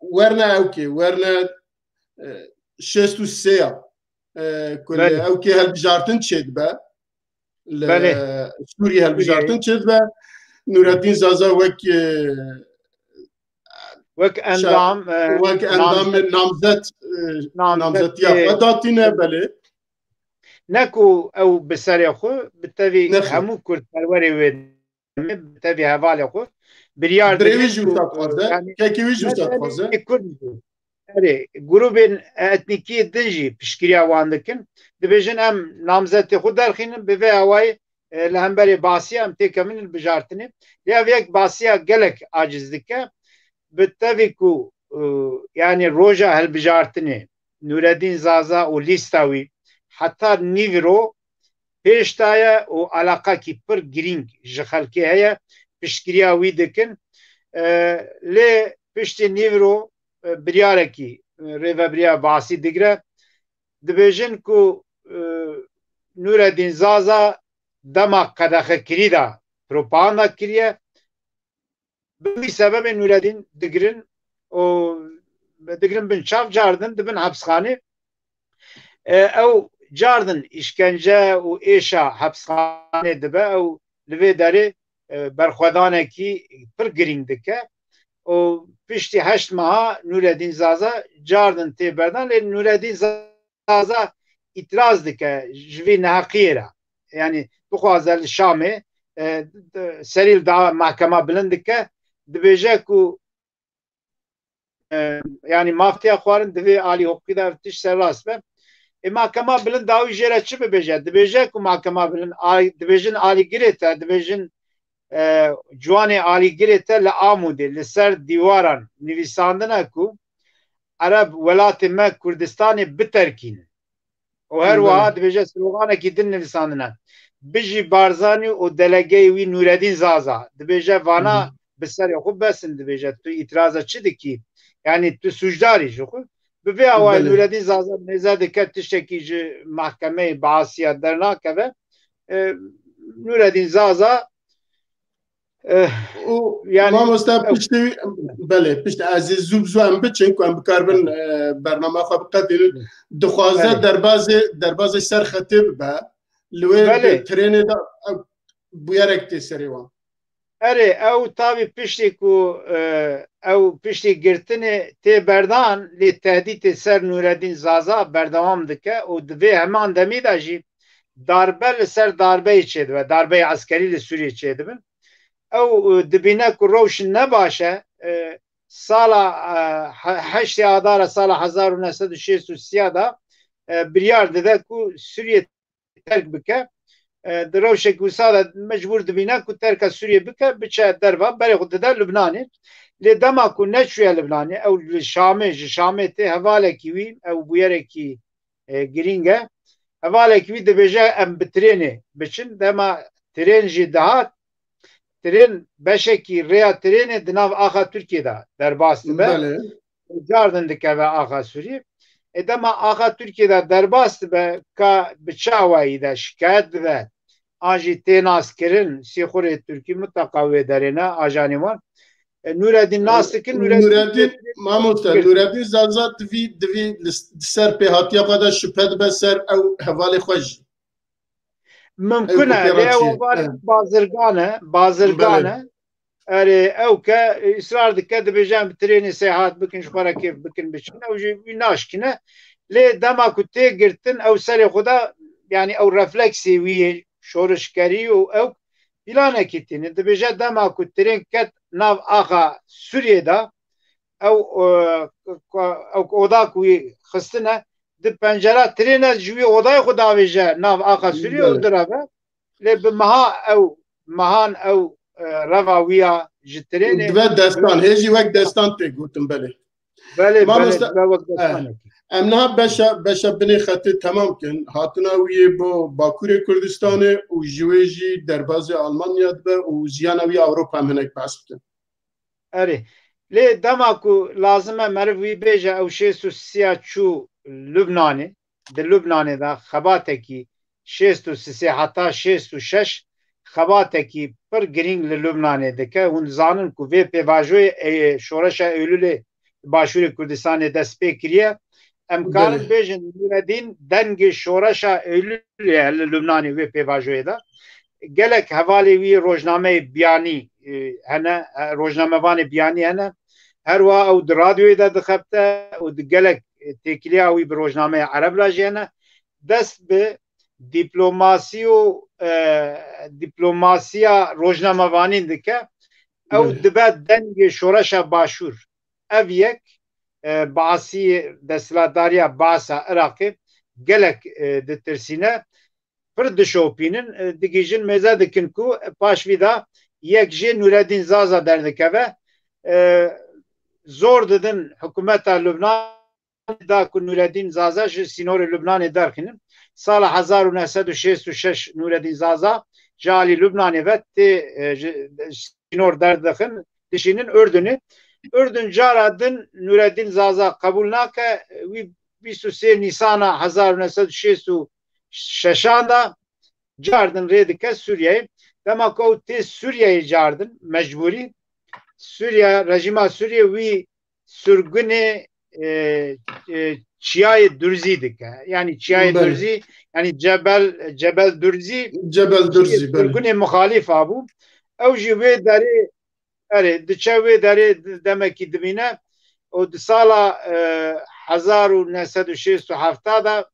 werne ewkê, werne, e, şêst û sê ya. E, ku li Belê. ewkê hilbijartin çêdibe. Li Belê. Sûriyê hilbijartin Sûriyeyê. çêdibe. Nûreddîn Zaza wek, e, Wek şa-, endam, e, wek endam namzet, namzet, e, namzet, namzetiya e, xwe datîne, belê. Ne ku ew bi serê xwe, bi tevî Nexwe. hemû kurdperwerê wê demê, bi tevî hevalê xwe biryar Birê wî digrin jî ku, wisa dixwaze, yani, kekê wî jî ne wisa serê dixwaze. Kurd jî. Erê, grûbên etnîkî din jî piştgiriya wan dikin. Dibêjin em namzetê xwe derxînin, bi vê awayî, e, li hemberê Basî em têkevin li bijartinê. Lê ev yek Basiya gelek aciz dike. Bi tevî ku, e, yani roja hilbijartinê Nûreddîn Zaza û lîsta wî heta nîvro pêş de ye û alaqakî pir girîng ji xelkê heye, piştgiriya wî dikin. E, lê piştî nîvro, e, biryarekî, e, rêvebiriya Basî digire. Dibêjin ku, e, Nûreddîn Zaza dema qedexekirî de propaganda kiriye. Bi wî sebebê Nûreddîn digirin û digirin bin çav, cardin dibin hepsxanê. E, ew cardin îşkence û êşa hepsxanê dibe. Ew li vê derê, e, berxwedanekî pir girîng dike. Û piştî heşt meha Nûreddîn Zaza cardin tê berdan, lê Nûreddîn Zaza îtiraz dike ji vî neheqiyê re. Yani bixwaze li Şamê, e, serî li da mehkema bilind dike, dibêje ku, e, yani maftiya xwarin divê alî hiqûqî de tişt serrast be. Ê, mahkema bilind dawî jê re çi bibêje? Dibêje ku mahkema bilind, alî, dibêjin alîgirê te, dibêjin, e, ciwanê alîgirê te li Amûdê, li ser dîwaran nivîsandine ku Ereb welatê me Kurdistanê biterkînin. Û her wiha Belê. dibêje sloganekî din nivîsandine. Bijî Barzanî û delegeyê wî Nûredîn Zaza. Dibêje vana Hı hı. bi serê xwe besin dibêje. Tu îtiraza çi dikî? Yanî tu sûcdarî ji xwe. Bi vê awayî Belê. Nûredîn Zaza mêze dike tiştekî ji mahkemeyê bi asiya dernakeve. E, Nûredîn Zaza, e, Û yani, mamoste ew piştî wî, belê, piştî ez ê zû bi zû em biçin ku em bikaribin, e, bernama xwe biqedînin. Dixwaze Belê. derbazê, derbazê ser xetê bibe. Li wê Belê. di trênê de ew bûyerek tê serê wan. Erê, ew tabî piştî ku, e, ew piştî girtinê tê berdan, lê tehdîtê ser Nûredîn Zaza berdewam dike û di vê heman demî de jî darbe li ser darbeyê çêdibe, darbeyê eskerî li Sûriyê çêdibin. Ew, e, dibîne ku rewş ne baş e. E, sala, e, he-, heştê Adara sala hezar û neh sed û şêst û sê de, e, biryar dide ku Sûriyê terk bike. E, di rewşek wisa de mecbûr dibîne ku terka Sûriyê bike, biçe derva, berê xwe dide Lubnanê. Lê dema ku neçûye Lubnanê, ew li Şamê, ji Şamê tê hevalekî wî, ew bûyerekî, e, girîng e. Hevalekî wî dibêje em bi trênê biçin. Dema trên jî dihat, trên beşekî rêya trênê di nav axa Tirkiyê de derbas dibe. Belê. Cardin dikeve axa Sûriyê. Ê dema axa Tirkiyê de derbas dibe, ka bi çi awayî de şikayet dibe, an jî tê naskirin, sîxurê Tirkî mutlaka wê derê ne, ajanê wan. E, Nûredîn nas dikin, Nûredîn Nûredîn, mamoste, Nûredîn Zaza divî, divî li s-, di ser pêhatiya xwe de şüphe dibe ser ew hevalê xwe jî. Mimkun e, lê ew hevalê bazirgan e, bazirgan e. Erê, ew ke îsrar dike, dibêje em bi trênê seyahat bikin, ji xwe re kêf bikin, biçin. Ew jî wî naşkine. Lê dema ku tê girtin, ew serê xwe de, yanî ew refleksê wî yê şorişkerî û ew planekî tînin. Dibêje dema ku trên ket nav axa Sûriyê de, ew, e, ew oda ku wî xistine, di pencera trêne ji wî odayê xwe davêje nav axa Sûriyê û direve. Lê bi meha ew, mehan ew, e, reva wî ya ji trênê. Dibe destan, hê jî wek destan tê gotin, belê. Belê, belê, Mamoste, dibe wek eh, destanekî. Em niha beşa, beşa binê xetê temam kin. Hatina wî yê bo Bakurê Kurdistanê û ji wê jî derbazê Almanya dibe û jiyana wî Ewropa em hinek behs bikin. Erê. Lê dema ku lazim e meriv wî bêje, ew şêst û sê ya çû Lubnanê, di Lubnanê de xebatekî şêst û sê heta şêst û şeş xebatekî pir girîng li Lubnanê dike. Hûn dizanin ku vê pêvajoyê, e, şoreşa Eylûlê Başûrê Kurdistanê dest pê kiriye. Em karin Belê. bêjin Nûredîn dengê şoreşa Eylûlê ye li Lubnanê wê pêvajoyê de. Gelek hevalê wî rojnameyê biyanî, e, hene, e, rojnamevanê biyanî hene. Her wiha ew di radyoyê de dixebite û di gelek, e, têkiliya wî bi rojnameya Ereb re jî hene. Dest bi dîplomasî û, e, dîplomasiya rojnamevanîn dike. Ew Belê. dibe dengê şoreşa Başûr. Ev yek, e, Baasî, desthilatdariya Baasa Iraqê gelek, e, ditirsîne, pir dişopînin, e, digihîjin mêze dikin ku paş vî de yek jê Nûredîn Zaza derdikeve. E, zor didin hikûmeta Lubnan da ku Nûredîn Zaza ji sînorê Lubnanê derxînin. Sala hezar û neh sed û şêst û şeş Nûredîn Zaza ji alî Lubnanê ve tê, e, ji, sînor derdixin, dişînin Urdunê. Urdun cara din Nûredîn Zaza qebûl nake. Wî bîst û sê Nîsana hezar û neh sed û şêst û şeşan de cardin rê dike Sûriyeyê. Dema ku ew tê Sûriyeyê cardin, mecbûrî, Sûriye, rejîma Sûriye wî surgunê, e, e, Çiyayê Durzî dike. Yanî Çiyayê Belê. Durzî, yanî Cebel, Cebel Durzî, Cebel Durzî, belê. surgunê muxalîf a bû. Ew jî wê derê, erê, diçe wê derê demekî dimîne. Û di sala, e, hezar û neh sed û şêst û heft de,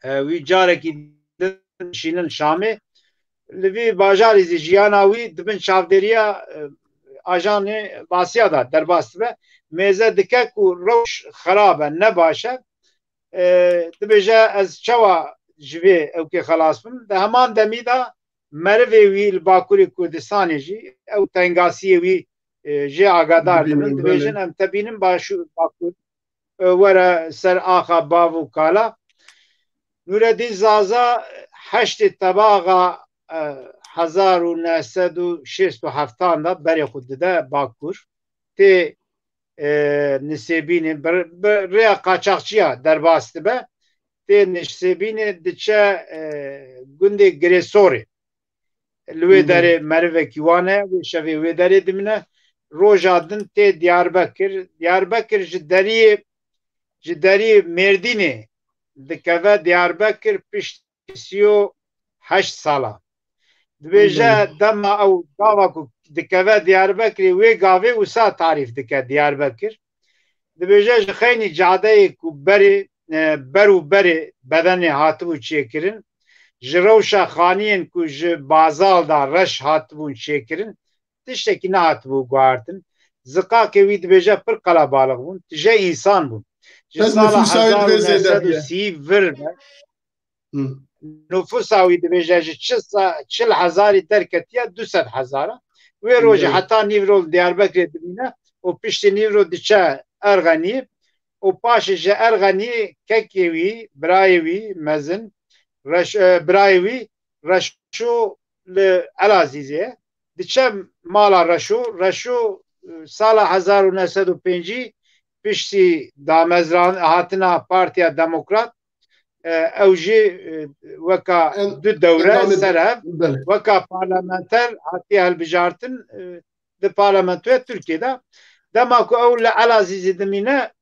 e, wî carekî din dişînin Şamê. Li vî bajarî zî jiyana wî di bin çavdêriya, e, ajanê Basiya de derbas dibe. Mêze dike ku rewş xerab e, ne baş e. e, dibêje, ez çawa ji vê ewkê xelas bim? Di heman demî de merivê wî li Bakurê Kurdistanê jî, ew tengasiyê wî, e, jê agadar dibin. Dibêjin, em te bînin Başûr, Bakur, e, were ser axa bav û kala. Nûreddîn Zaza heştê tebaxa, e, hezar û neh sed û şêst û heft de berê xwe dide Bakur. Tê, e, Nisêbînê bi, bi rêya qaçaxçiya derbas dibe. Tê Nisêbînê diçe, e, gundê Girêsorê. Li wê derê merivekî wan e, wê şevê wê derê dimîne. Roja din tê Diyarbekir. Diyarbekir ji deriyê, ji deriyê Mêrdînê dikeve Diyarbekir piştî sî û heşt sala. Dibêje dema ew gava ku dikeve Diyarbekirê, wê gavê wisa tarîf dike Diyarbekir. Dibêje ji xeynî cadeyê ku berê, e, ber û berê bedenê hatibû çêkirin, ji rewşa xaniyên ku ji bazal da reş hatibûn çêkirin, tiştekî nehatibû guhartin. Ziqakê wî dibêje pir qelebalix bûn, tije însan bûn. Ji sala hezar û neh sed û sî vir ve, nûfusa wî dibêje ji çil sa-, çil hezarî derketiye du sed hezara. Wê rojê heta nîvro li Diyarbekirê dimîne û piştî nîvro diçe Erxenî û paşê ji Erxenî kekê wî, birayê wî mezin, Reş-, e, birayê wî Reşo li Elazîzê ye. Diçe mala Reşo. Reşo, e, sala hezar û neh sed û pêncî piştî damezran hatina Partiya Demokrat, e, ew jî, e, weka du dewre ser hev, weka parlamenter hatiye hilbijartin, e, di parlamentoya Tirkiyê de. Dema ku ew li Elazîzê dimîne,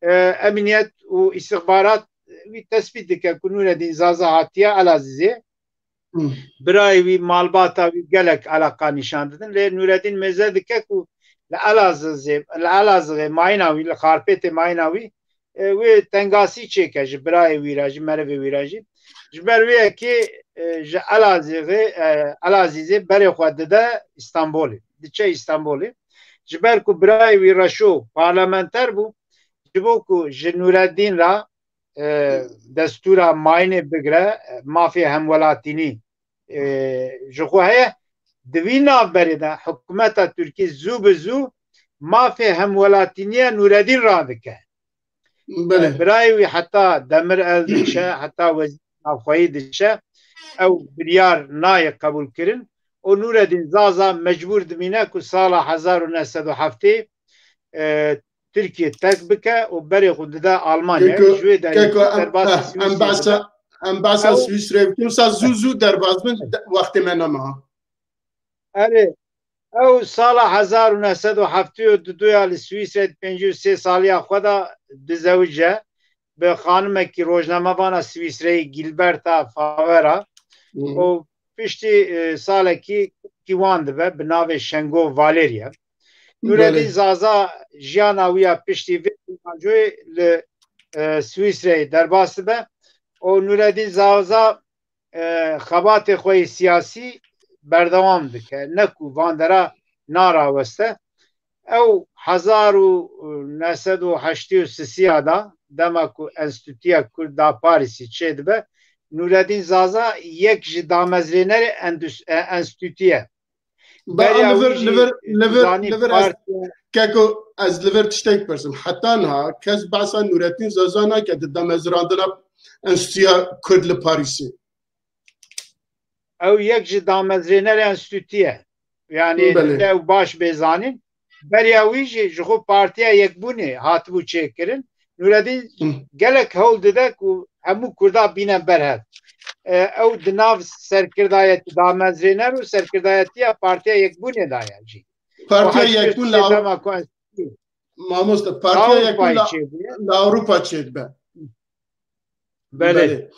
e, emniyet û îstixbarat wî tespît dike ku Nûreddîn Zaza hatiye Elazîzê. Birayê wî, malbata wî gelek eleqa nîşan didin. Lê Nûreddîn mêze dike ku li Elazizê, li Elazixê mayîna wî, li Xarpêtê mayîna wî, e, wê tengasî çêke ji birayê wî re, ji merivê wî re jî. Ji ber wê yekê, e, ji Elazixê, e, Elazîzê berê xwe dide Îstanbolê. Diçe Îstanbolê. Ji ber ku birayê wî Reşo parlamenter bû, ji bo ku ji Nûreddîn re, e, destûra mayînê bigire, e, mafê hemwelatînî, e, ji xwe heye. Di vî navberê de hikûmeta Tirkî zû bi zû mafê hemwelatîniya Nûreddîn radike. Belê. E, birayê wî heta Demirel diçe, heta wezîr navxweyî diçe, ew biryar nayê qebûlkirin û Nûreddîn Zaza mecbûr dimîne ku sala hezar û neh sed û heftê, e, Tirkiye terk bike û berê xwe dide Almanyayê. Keko, ji wê derê keko, em, derbasî eh, em Swîsreyê behsa, dibe. Em behsa Ew Swîsreyê bikin, wisa zû zû derbas bin, de-, wextê me nema. Erê, ew sala hezar û neh sed û heftê û du ya li Swîsreyê di pêncî û sê saliya xwe de dizewice, bi xanimekî rojnamevana Swîsreyî Gilberta Favera Hmm. û piştî, e, salekî kî wan dibe bi navê Şengo Valeria. Nûreddîn Belê. Zaza jiyana wî ya piştî vê ajoyê li, e, Swîsreyê derbas dibe û Nûreddîn Zaza, e, xebatê xwe yê siyasî berdewam dike. Ne ku van dera naraweste. Ew hezar û neh sed û heştê û sisiya da, dema ku Enstîtuya Kurd da Parîsî çêdibe, Nûreddîn Zaza yek ji damezrênerê endus-, e, enstîtûyê ye. Ba Beriya li vir, wî jî li vir, li vir, zanî li vir ez, partiya keko, ez li vir tiştek pirsim. Heta niha kes behsa Nûreddîn Zaza nake di damezrandina Enstîtuya Kurd li Parîsê. Ew yek ji damezrênerê enstîtûyê ye. Yanî Belê. Ew baş bê zanîn. Beriya wî jî ji xwe Partiya Yekbûnê hatibû çêkirin. Nûreddîn Hı. gelek hewl dide ku hemû Kurda bîne berhev. E, ew di nav serkirdayetî damezrêner û serkirdayetiya Partiya Yekbûnê de ye jî. Partiya Yekbûn li Ewropa, mamoste, Partiya Yekbûn li Ewropa çêbûye. Li Ewropa çêdibe. Belê. Belê.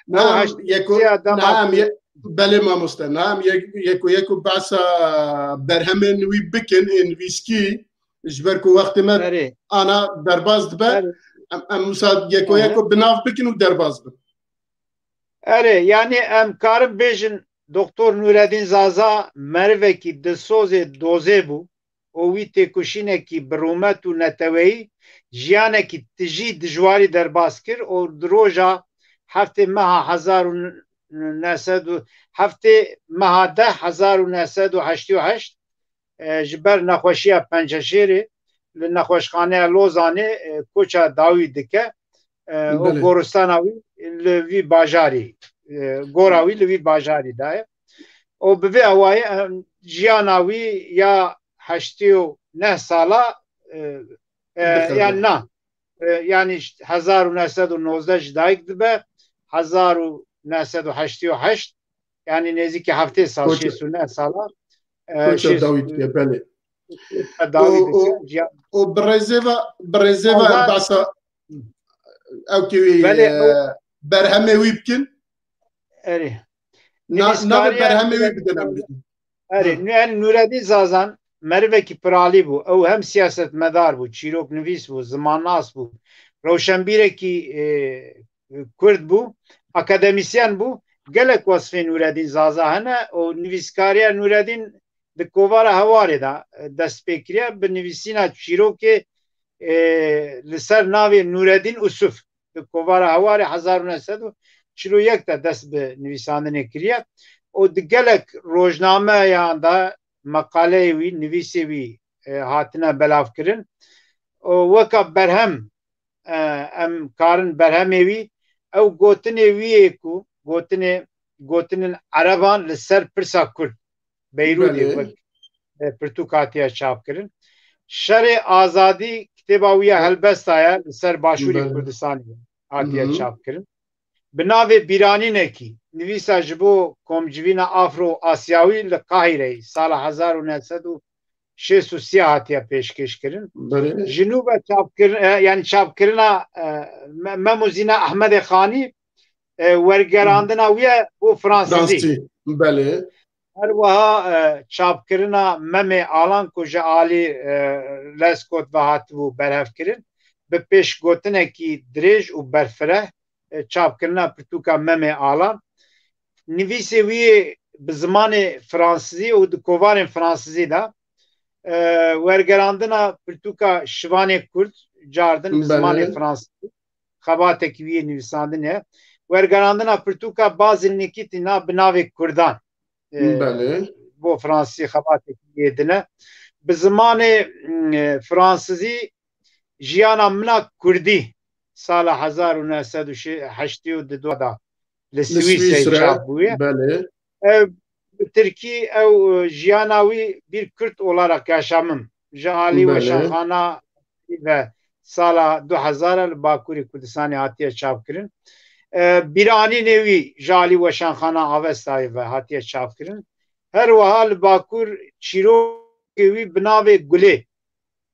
Niha em yeko, niha em ye-, belê mamoste. Niha em ye-, yeko yeko behsa berhemên wî bikin, ên vîskî, ji ber ku wextê me ana derbas dibe, em, em wisa yeko yeko bi nav bikin û derbas bin. Erê, yanî em karin bêjin Doktor Nûreddîn Zaza merivekî dilsozê dozê bû. û wî têkoşînekî bi rûmet û neteweyî jiyanekî tijî dijwarî derbas kir û di roja heftê meha hezar û neh sed û heftê meha deh hezar û neh sed û heştê û heşt, e, ji ber nexweşiya penceşêrê li nexweşxaneya Lozanê, e, koça dawî dike. E, û Belê. Goristana wî li vî bajarî, e, gora wî li vî bajarî de ye. Û bi vê awayî, em, jiyana wî ya heştê û neh sala, e, e, Dixebitin. Yan na, e, yanî hezar û neh sed û nozdeh ji dayik dibe, hezar û neh sed û heştê û heşt, yanî nêzîkî heftê sal, Koça, şêst û neh sala, e, koça şêst dawî dike, belê. Dawî û, dike, û, ciya- û bi rêzê ve, bi rêzê ve Azad- behsa ew kê wî, Belê, e, o- berhemê wî bikin. Erê. Na-, navê Nivîskariya berhemê wî Nûreddin bidin em Zazan. Erê, Ha. Nû-, yani Nûreddin Zazan merivekî piralî bû. Ew hem siyasetmedar bû, çîroknivîs bû, zimannas bû, rewşenbîrekî, e, Kurd bû, akademisyen bû. Gelek wesfê Nûreddin Zaza hene û nivîskariya Nûreddin di kovara Hewarê de, e, dest pê kiriye. Bi nivîsîna çîrokê, e, li ser navê Nûreddin Usuf. Di kovara Hewarê hezar û neh sed û çil û yek de dest bi nivîsandinê kiriye û di gelek rojnameyan de meqaleyê wî, nivîsê wî, e, hatine belavkirin û weka berhem, e, em karin berhemê wî, ew gotinê wî yê ku gotinê, gotinên Ereban li ser pirsa Kurd, Beyrûdê Belê. wek, e, pirtûk hatiye çapkirin. Şerê Azadî kitêba wî ya helbesta ye, li ser Başûrê Belê. Kurdistanê hatiye Hı hı. çapkirin. Bi navê Bîranînekî, nivîsa ji bo komcivîna Afro-Asyawî li Qahîreyê sala hezar û neh sed û şêst û sê hatiye pêşkêşkirin. Belê. Ji nû ve çapkirin, e, yani çapkirina, e, Me-, Mem û Zîna Ehmedê Xanî, e, wergerandina wî ye bo Fransizî. Fransî, belê. Her wiha, e, çapkirina Memê Alan ku ji alî, e, Lescot ve hatibû berhevkirin, bi pêşgotinekî dirêj û berfireh, e, çapkirina pirtûka Memê Alan. Nivîsê wî yê bi zimanê fransizî û di kovarên fransizî de, e, wergerandina pirtûka Şivanê Kurd, cardin bi Belê. zimanê fransizî, xebatekî wî yê nivîsandinê. Wergerandina pirtûka Bazil Nikîtina bi navê Kurdan, e, Belê. bo fransizî xebatekî wî yê din e. Bi zimanê, mm, e, fransizî Jiyana Min a Kurdî sala hezar û neh sed û heştê û du de li Li Swîsreyê Swîsre, çap bûye. Belê. Ev bi tirkî ew, e, jiyana wî Bir Kürt olarak yaşamım ji alî Belê. Weşanxana ve sala du hezar li Bakurê Kurdistanê hatiye çapkirin. E, Bîranînê wî ji alî Weşanxana Avestayê ve hatiye çapkirin. Her wiha li Bakur çîrokê wî bi navê Gulê,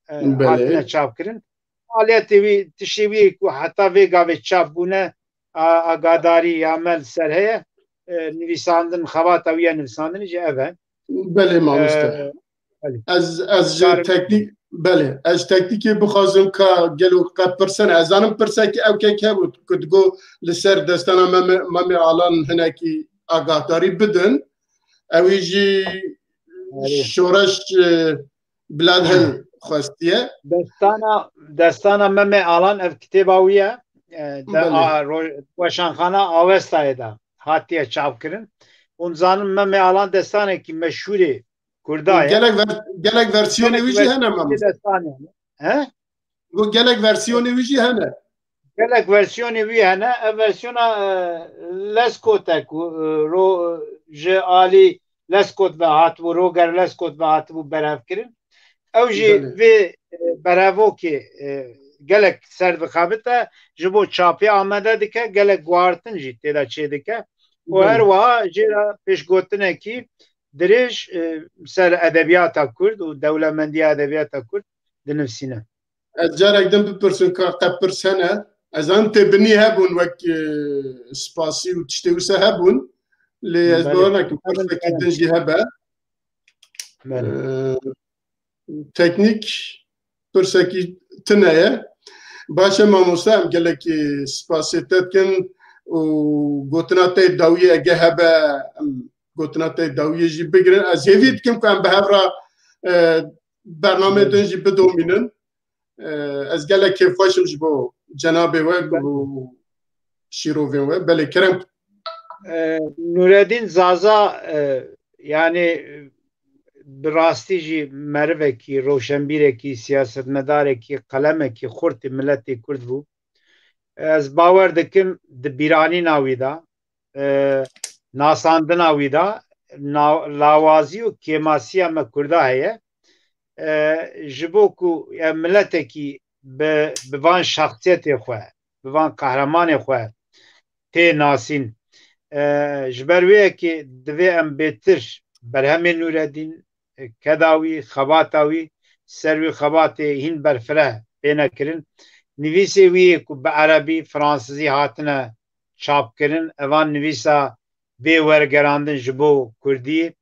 e, Belê. hatine çapkirin. Faaliyetê wî, tiştê wî ku heta vê gavê çap bûne, a, agadarî ya me li ser heye, e, nivîsandin, xebata wî ya nivîsandinê jî ev e. Belê mamoste. E, belê. Ez, ez ji Karim. teknîk, belê, ez ji teknîkê bixwazim ka gelo qe pirse ne. Ez zanim pirsekî ew kek hebû ku digo li ser destana Meme-, Memê Alan hinekî agahdarî bidin. Ew jî Erê. şoreş, e, Bila Hil xwestiye. Destana, destana Memê Alan ev kitêba wî ye. E, de Belê. a, ro-, Weşanxana Avestayê de hatiye çapkirin. Hûn zanin Memê Alan destanekî meşhûrê Kurda ye. Gelek ver-, gelek versiyonê Gelek wî jî hene versiyonê mamoste. destanê. He? Got gelek versiyonê wî jî hene. Gelek versiyonê wî hene. Ev versiyona, e, Lescot e ku, e, ro-, ji alî Lescot ve hatibû, Roger Lescot ve hatibû berhevkirin. Ew jî Belê. vê, e, berhevokê, e, gelek ser dixebite, ji bo çapê amade dike, gelek guhartin jî tê de çêdike. Û Belê. her wiha jê re pêşgotinekî dirêj, e, ser edebiyata Kurd û dewlemendiya edebiyata Kurd dinivîsîne. Ez carek din bipirsim ka qe pirs hene. Ez zanim tê binî hebûn wek, e, spasî û tiştê wisa hebûn. Lê ez Belê. bawer nakim Hemin pirsekî hemin. din jî hebe. Belê. E, teknîk pirsekî tune ye. Baş e mamoste, em gelekî spasê te dikin û gotina te dawiyê ege hebe, em gotina te dawiyê jî bigirin. Ez hêvî dikim ku em bi hev re, e, bernameyê din jî bidomînin. E, ez gelek kêfxweş im ji bo cenabê we û şîrovên we. Belê, kerem. E, Nureddin Zaza, e, yani, e, bi rastî jî merivekî, roşenbîrekî, siyasetmedarekî, qelemekî xurt ê miletê Kurd bû. Ez bawer dikim di bîranîna wî de, e, nasandina wî de, na-, lawazî û kêmasiya me Kurda heye. E, ji bo ku em miletekî bi, bi van şexsiyetê xwe, bi van qehremanê xwe tê nasîn. E, ji ber wê yekê divê em bêtir berhemê Nûredîn, e, keda wî, xebata wî, ser wî xebatê hîn berfireh bêne kirin. Nivîsê wî yê ku bi erebî, fransizî hatine çapkirin, evan nivîsa bê wergerandin ji bo kurdî,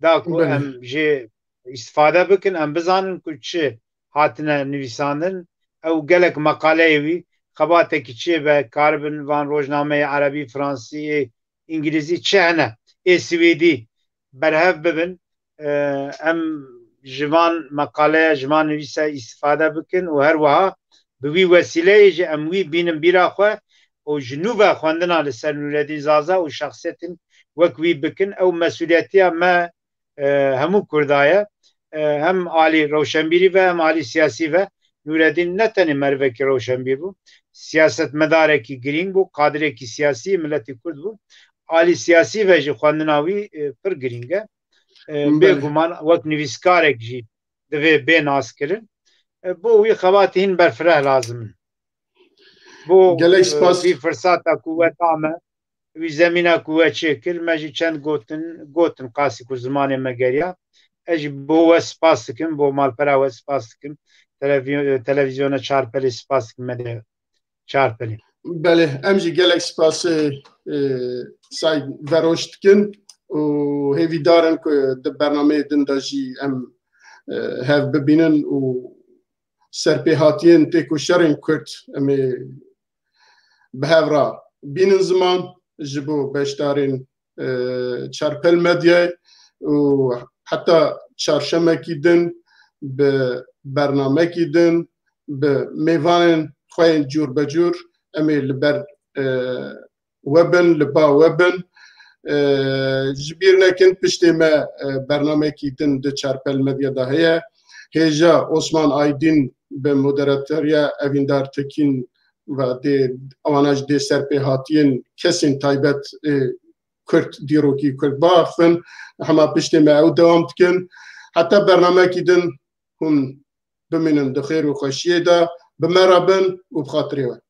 da ku Belê. em jê îstifade bikin, em bizanin ku çi hatine nivîsandin. Ew gelek meqaleyê wî, xebatekî çê be, karibin van rojnameyê erebî, fransî, îngilîzî çi hene, ê swêdî berhev bibin. E, em ji van meqaleya, ji van nivîsa îstifade bikin û her wiha bi wî wesîleyê jî em wî bînin bîra xwe û ji nû ve xwendina li ser Nûredîn Zaza û şexsiyetên wek wî bikin. Ew mesûliyetiya me, e, hemû Kurda ye. E, hem alî rewşenbîrî ve hem alî siyasî ve Nûredîn ne tenê merivekî rewşenbîr bû, siyasetmedarekî girîng bû, qadirekî siyasî miletî Kurd bû. Alî siyasî ve jî xwendina wî, e, pir girîng e. E, Belê. Bêguman wek nivîskarek jî divê bê naskirin. E, bo wî xebatê hîn berfireh lazim in. Bo, Gelek e, spas. Vî firsata ku we da me, wî zemîna ku we çêkir, me jî çend gotin, gotin qasî ku zimanê me geriya. Ez jî bo we spas dikim, bo malpera we spas dikim. Televî-, televîzyona Çarpelê spas dikim, medya Çarpelê. Belê, em jî gelek spasê, e, Saîd Veroş dikin û hêvîdar in ku di bernameyê din de jî em, e, hev bibînin û serpêhatiyên têkoşerên Kurd em ê bi hev re bînin ziman ji bo beşdarên, e, Çarpel Medyayê û heta çarşemekî din bi bernamekî din, bi mêvanên xwe yên cûr be cûr em ê li ber, e, we bin, li ba we bin. E, ji bîr nekin, piştê me, e, bernamekî din di Çarpel Medya de heye. Hêja Osman Aydin bi moderatoriya Evîndar Tekîn ve dê, ewana jî dê serpêhatiyên kesên taybet, e, Kurd, dîrokî Kurd biaxivin. Hema piştê me ew dewam dikin. Heta bernamekî din hûn bimînin di xêr û xweşiyê de. Bi me re bin û bi xatirê we.